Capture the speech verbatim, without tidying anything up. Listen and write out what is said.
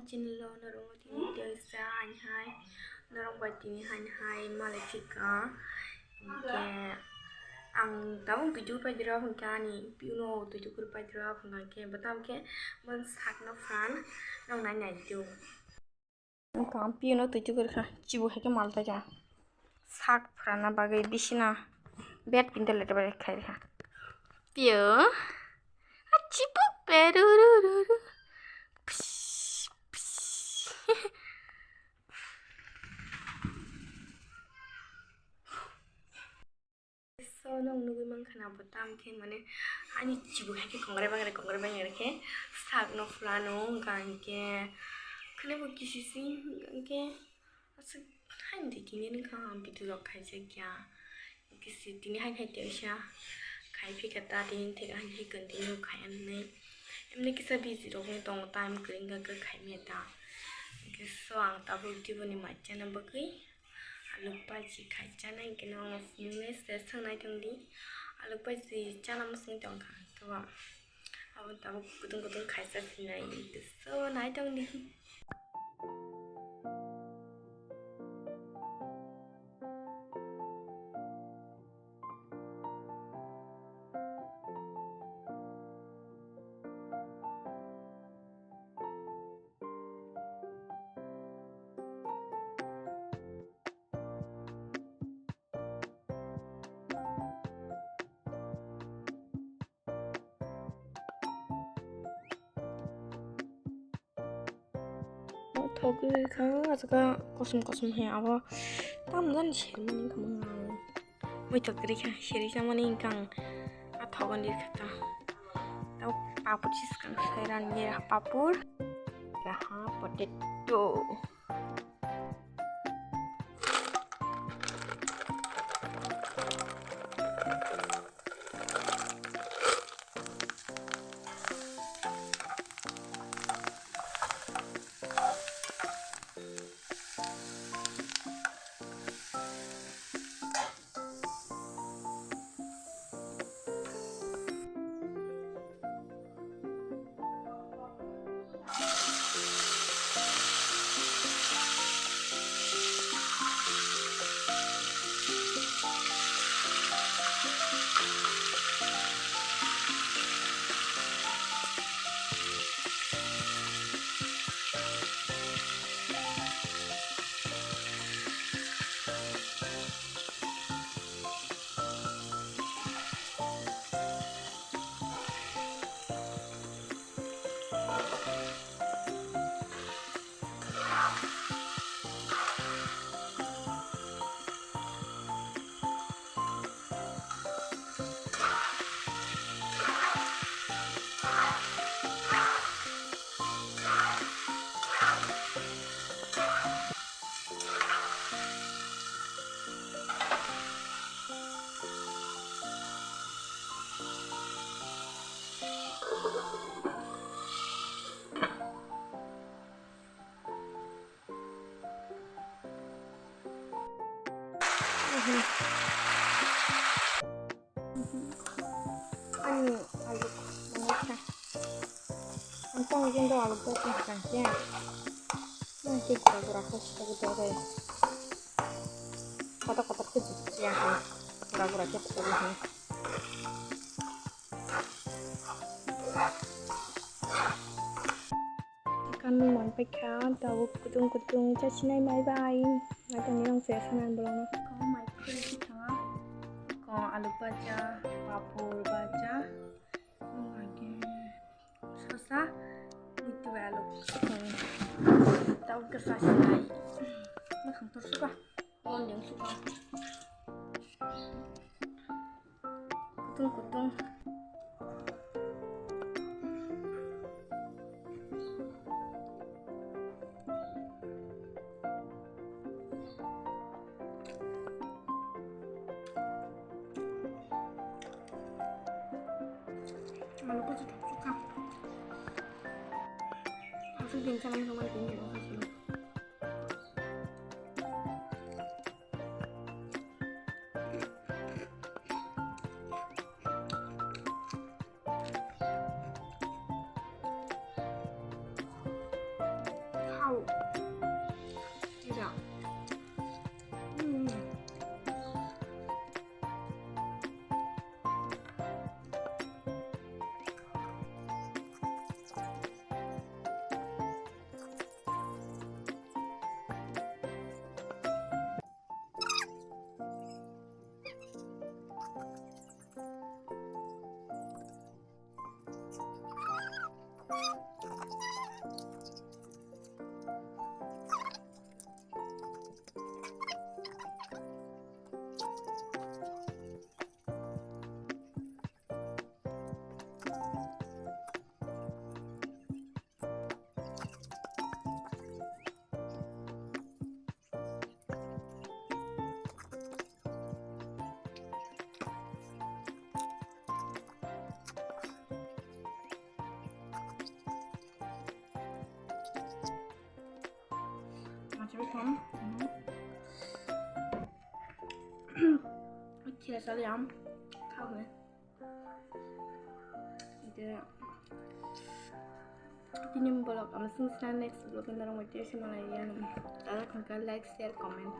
Chini lo norok tini tei sa hain hai, norok bai tini hain hai malai thika. Hingke ang tabuk video pai dira hingke ani piyuno twi tukur pai dira hingke bwtam khe mon sakno phan nong nai nai do. Ang piyuno twi tukur kha chibu hai khe mal tai kha. Sak phrana bagwi bisina bed pinda lete bai khai kha. Piyo. Achipuk pe ru ru ru ru. Psh, psh. So, nong nugui mankha na bo tam khe mane ani chibu hai khe kongrai bangrai kongrai bangrai khe sak no phlano hwnkha hinkhe khwlaibo kisisi hwnkha hinkhe aswk haini tini wngkha ang video rok khaijak ya. Kisi tini hai hai teisa khai phika ta tini thik hai hai continue khai anne. Emni kisa busy rok wng tongo time kwrwi wngkha khe khai maya ta. Hwnkhe so ang tabuk diboni mai chana bagwi aluk bhaji khai chana hwnkhe no nini se swngnai tongdi. Aluk bhaji chana mwswng tongkha khe ba abo tabuk kutung kutung khaisa sinai hwnkhe so nai tongdi. Thok rikha aswk kosom kosom hai abo tamjani sermani wngkha mwnga. Muithok rikha seri chamani wngkha ang a thogo nirkha ta. Tau papur siskang sairan nira papur. Raha potato. Ani alu mangsa. Ang tong jin do alu ko tong kan ya. Nang ke gura gura ko sita ko dai. Kotor kotor ke ya. Gura gura ke sita ko. Ikan manpai kha tabuk kutung kutung chasinai mai bai. Naitong ni rong se sanan bolong no. Ko mai khe kha. Ko alu baja, papur baja. Lagi sosa, itu alu. Tabuk ke chasinai. Makhang tur suka. Londeng suka. Kutung kutung. Malu ko suka. Aku din sa naman naman din din. Ham. Kira sali am. Kau me. Ite. Tini vlog am sing sina, next vlog na rong ite sima lai ya. Ada kangka like, share, comment.